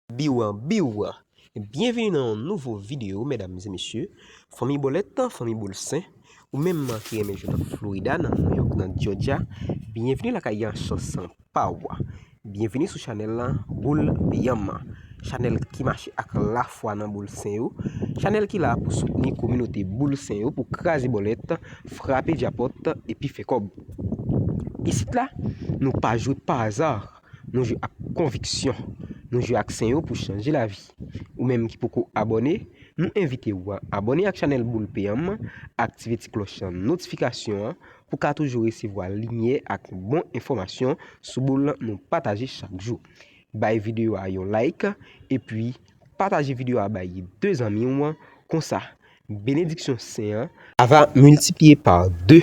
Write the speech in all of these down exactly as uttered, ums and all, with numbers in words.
Biw, biw. Byenvini nan yon nouvo videyo, medam e mesye. Fanmi bòlèt, fanmi boul sen, ou menm ki renmen jwe nan Florida, nan New York, nan Georgia, byenvini lakay an chans pa w. Byenvini sou chanèl la, Boul Peyanm. Chanèl ki mache ak lafwa nan boul sen yo. Chanèl ki la pou soutni kominote boul sen yo, pou kraze bòlèt, frape djapòt, epi fè kòb. Isit la, nou pa jwe pa aza, nou jwe ak konviksyon, nou jwe ak sen yo pou chanje lavi. Ou menm ki poko abòne, nou envite w abòne ak chanèl Boul Peyanm, aktive ti klòch notifikasyon an pou ka toujou resevwa limyè ak bon enfòmasyon sou boul nou pataje chak jou. Bay videyo a yon like, epi pataje videyo a bay de zanmi w, konsa benediksyon sen an ava miltipliye pa de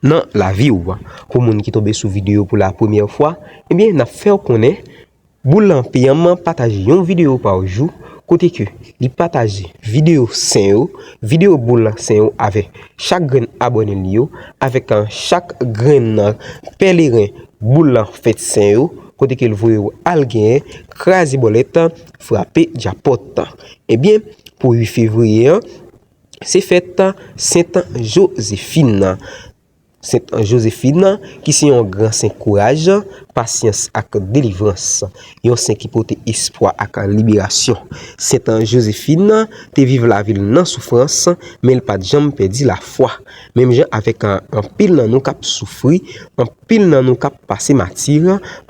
nan lavi w. Pou moun ki tonbe sou videyo pou la premyè fwa, ebyen, n ap fè w konnen Boul Peyanm pataje yon videyo pa jou, kote ke li pataje videyo sen yo, videyo boul sen yo avèk chak grenn abòne li yo, avèk chak grenn pèleren boul fèt sen yo, kote ke l voye w al genyen, kraze bòlèt, frape djapòt. Ebyen, pou uit fevriye an, se fèt Sent Jozefin. Sent Jozefin, ki se yon gran sen kouraj, pasyans ak delivrans. Yon sen ki pote espwa ak liberasyon. Sent Jozefin te viv lavi l nan soufrans, men l pa t janm pèdi lafwa. Menm jan avèk anpil nan nou k ap soufri, anpil nan nou k ap pase mati,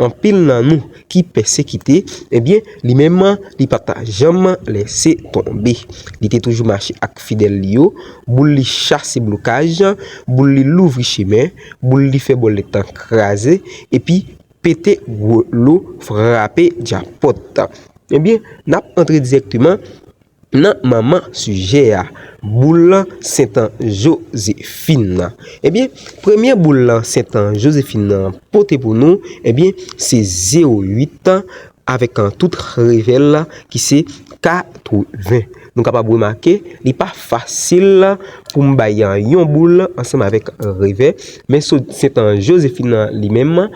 anpil nan nou ki pèsekite, ebyen, li menm, li pa t janm lèse tonbe. Li te toujou mache ak fidèl li yo, boul li chase blokaj, boul li louvri chemen, boul li fè bòlèt kraze, epi pete gwo lo, frape djapòt. Ebyen, n ap antre dirèkteman nan manman sijè a, boul Sent Jozefin. Ebyen, premye boul Sent Jozefin pote pou nou, ebyen, se zewo uit, avèk tout revè l ki se katreven. Nou kapab remake, li pa fasil pou m bay yon boul ansanm avèk revè, men Sent Jozefin li menm,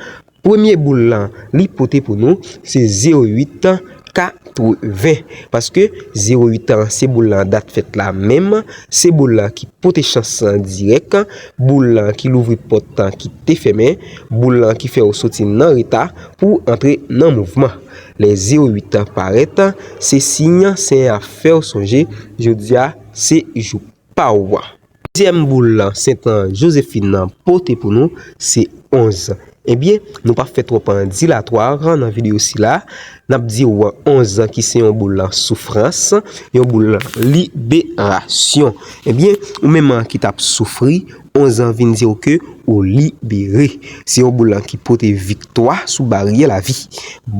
premye boul li pote pou nou, se zewo uit katreven. Paske zewo uit se boul dat fèt la menm, se boul ki pote chans dirèk, boul ki louvri pòt ki te fèmen, boul ki fè w soti nan reta pou w antre nan mouvman. Lè zewo uit parèt, se siy Senyè a fè w sonje, jodi a se jou pa w. Dezyèm boul Sent Jozefin pote pou nou, se onz. Ebyen, nou p ap fè twòp dilatwa nan videyo sila. N ap di w onz ki se yon boul soufrans, yon boul liberasyon. Ebyen, ou menm ki t ap soufri, onz vin di w ke ou libere. Se yon boul ki pote viktwa sou baryè lavi.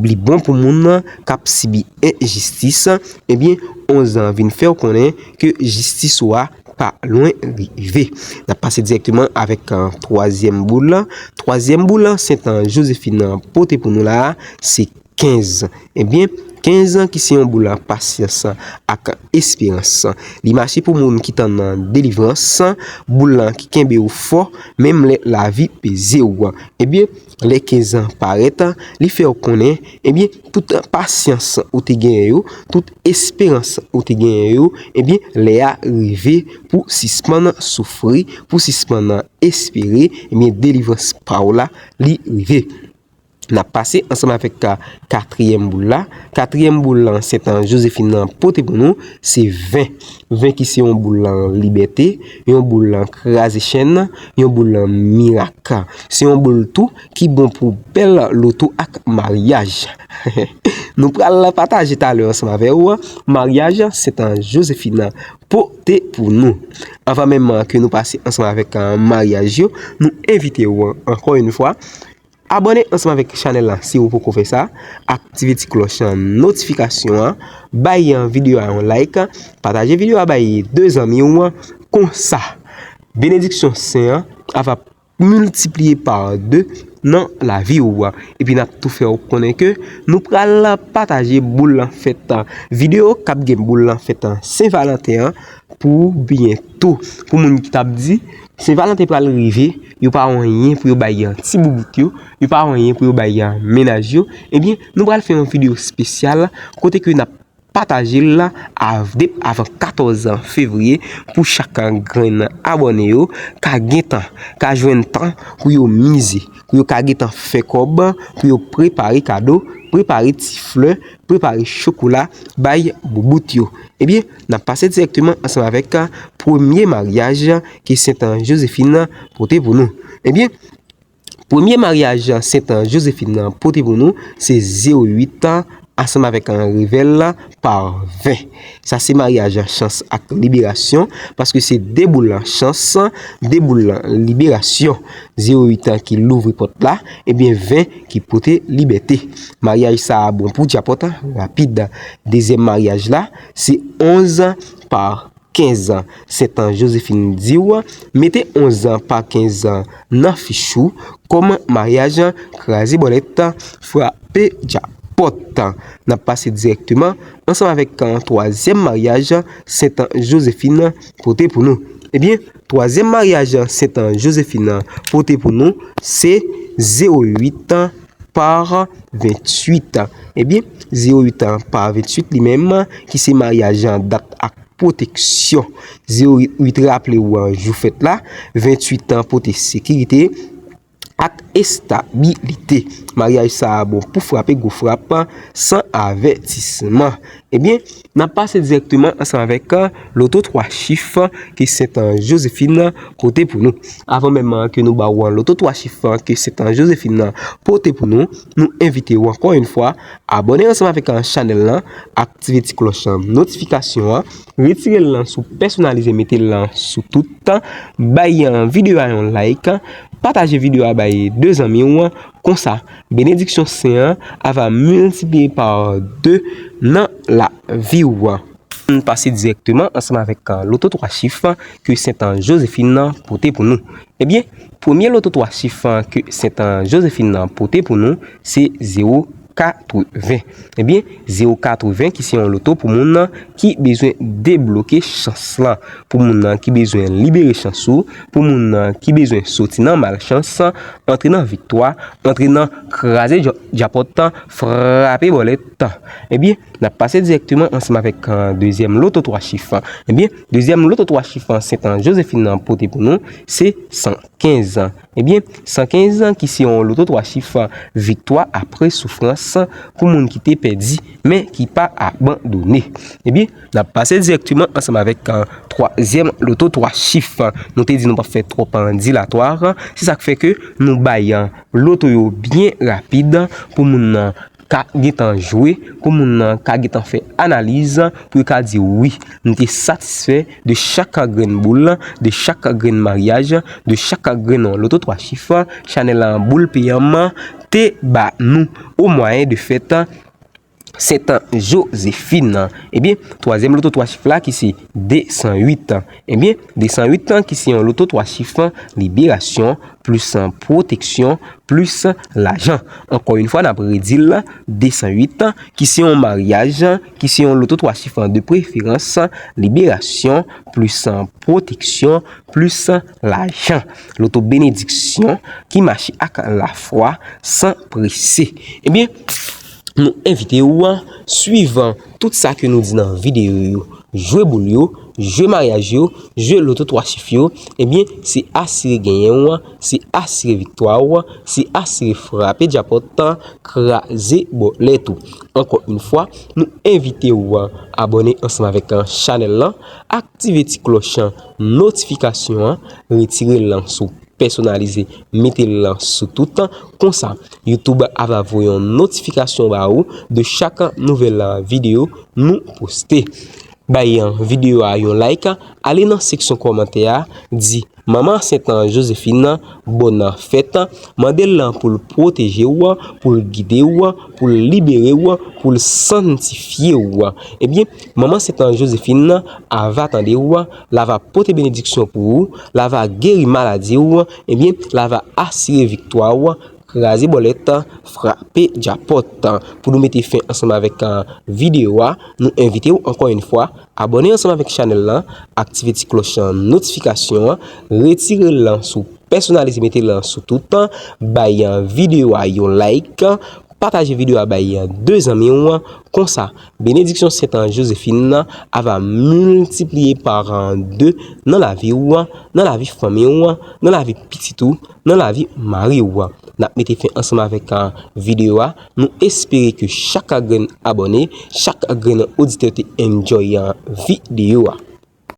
Li bon pou moun k ap sibi enjistis. Ebyen, onz vin fè w konnen ke jistis ou a pa lwen rive. N ap pase dirèkteman avèk, euh, twazyèm boul la. Twazyèm boul la, Sent Jozefin pote pou nou la, se kenz. Ebyen, kenz ki se yon boul pasyans ak esperans. Li mache pou moun ki tann delivrans, boul ki kenbe w fò, menm lè lavi peze w. Ebyen, lè kenz parèt, li fè w konnen, ebyen, tout pasyans ou te genyen yo, tout esperans ou te genyen yo, ebyen, lè a rive pou sispann soufri, pou sispann espere, ebyen, delivrans pa w la, li rive. N ap pase ansanm avèk, a, katriyèm boul la. Katriyèm boul la, Sent Jozefin pote pou nou, se ven. Ven ki se yon boul libète, yon boul kraze chèn, yon boul mirak. Se yon boul tou ki bon pou bèl loto ak maryaj. Nou pral pataje talè ansanm avè w maryaj Sent Jozefin pote pou nou. Anvan menm ke nou pase ansanm avèk, a, maryaj yo, nou envite w ankò yon fwa abòne ansanm avèk chanèl la si ou poko fè sa, aktive ti klòch notifikasyon an, bay videyo a yon like, pataje videyo a bay de zanmi w, konsa benediksyon sen an ava miltipliye pa de nan lavi w. Epi n ap tou fè w konnen ke nou pral pataje boul fèt, videyo k ap gen boul fèt Sen Valanten an, pou ou byento. Pou moun ki t ap di, Sen Valanten pral rive, yo pa anyen pou yo bay ti boubout yo, yo pa anyen pou yo bay mennaj yo, ebyen, nou pral fè yon videyo espesyal kote ke n ap pataje l av-, dep-, avan katòz fevriye pou chak grenn abòne yo ka gen tan, ka jwenn tan pou yo mize, pou yo ka gen tan fè kòb, pou yo prepare kado, prepare ti flè, prepare chokola bay boubout yo. Ebyen, n ap pase dirèkteman ansanm avèk premye maryaj ke Sent Josephine pote pou nou. Ebyen, premye maryaj Sent Josephine pote pou nou, se zewo uit ansanm avèk Revel pa ven. Sa se maryaj chans ak liberasyon, paske se de boul chans, de boul liberasyon. Zewo uit ki louvri pòt la, ebyen ven ki pote libète. Maryaj sa a bon pou djapòt rapid. Dezyèm maryaj la, se onz pa kenz. Sent Josephine di w, mete onz pa kenz nan fich ou kòm maryaj kraze bòlèt, frape djapòt. N ap pase dirèkteman ansanm avèk twazyèm maryaj Sent Josephine pote pou nou. Ebyen, twazyèm maryaj Sent Josephine pote pou nou, se zewo uit pa venntuit. Ebyen, zewo uit pa venntuit li menm, ki se maryaj dat ak pwoteksyon. Zewo uit raple w jou fèt la, venntuit pote sekirite ak estabilite. Maryaj sa a bon pou frape gwo frap san avètisman. Ebyen, n ap pase dirèkteman ansanm avèk loto twa chif ke Sent Josephine pote pou nou. Avan menm ke nou ba w loto twa chif ke Sent Josephine pote pou nou, nou envite w ankò yon fwa abòne ansanm avèk chanèl lan, aktive ti klòch notifikasyon an, retire l sou pèsonalize, mete l sou tout, bay videyo a yon like, pataje videyo a bay de zanmi w, konsa, benediksyon Sen an ava miltipliye pa de nan lavi w. N pase dirèkteman ansanm avèk loto twa chif ke Sent Josephine pote pou nou. Ebyen, premye loto twa chif ke Sent Josephine pote pou nou, se zewo katreven. Ebyen, zewo katreven ki se yon loto pou moun ki bezwen debloke chans lan, pou moun ki bezwen libere chans ou, pou moun ki bezwen soti nan malchans, antre nan viktwa, antre nan kraze dja-, djapòt, frape bòlèt. Ebyen, n ap pase dirèkteman ansanm avèk dezyèm loto twa chif. Ebyen, dezyèm loto twa chif Sent Josephine pote pou nou, se san kenz. Ebyen, san kenz ki se yon loto twa chif, viktwa apre soufrans pou moun ki te pèdi, men ki pa abandone. Ebyen, n ap pase dirèkteman ansanm avèk twazyèm loto twa chif. Nou te di nou p ap fè twòp dilatwa. Se sa k fè ke nou bay loto yo byen rapid pou moun ka gentan jwe, pou moun nan ka gentan fè analiz, pou yo ka di, wi, m te satisfè de chak grenn boul, de chak grenn maryaj, de chak grenn loto twa chif chanèl Boul Peyan m te ba nou o mwayen de fèt Sent Josephine. Ebyen, twazyèm loto twa chif la ki se de san uit. Ebyen, de san uit ki se yon loto twa chif liberasyon, plis pwoteksyon, plis lajan. Ankò yon fwa, n ap redi l, de san uit, ki se yon maryaj, ki se yon loto twa chif de preferans, liberasyon, plis pwoteksyon, plis lajan. Loto benediksyon ki mache ak lafwa san prese. Ebyen, nou envite w swiv tout sa ke nou di nan videyo yo. Jwe boul yo, jwe maryaj yo, jwe loto twa chif yo, ebyen, se asire genyen w, se asire viktwa w, se asire frape djapòt, kraze bòlèt ou. Ankò yon fwa, nou envite w abòne ansanm avèk chanèl lan, aktive ti klòch notifikasyon an, retire l sou pèsonalize, mete l sou tout. Konsa, YouTube ava voye yon notifikasyon ba ou de chak nouvèl videyo nou poste. Bay videyo a yon like, ale nan seksyon kòmantè a, di Manman Sent Josephine bòn fèt, mande l pou l pwoteje w, pou l gide w, pou l libere w, pou l sanntifye w. Ebyen, Manman Sent Josephine ava tande w, l ava pote benediksyon pou ou, l ava geri maladi w, ebyen, l ava asire viktwa w, kraze bòlèt, frape djapòt. Pou nou mete fen ansanm avèk videyo a, nou envite w ankò yon fwa abòne ansanm avèk chanèl lan, aktive ti klòch notifikasyon an, retire l sou pèsonalize mete l sou tout tan, bay videyo a yon like, pataje videyo a bay de zanmi w, konsa benediksyon Sent Josephine nan ava miltipliye pa de nan lavi w, nan lavi fanmi w, nan lavi pitit ou, nan lavi mari w. N ap mete fen ansanm avèk videyo a. Nou espere ke chak grenn abòne, chak grenn oditè te enjoy videyo a.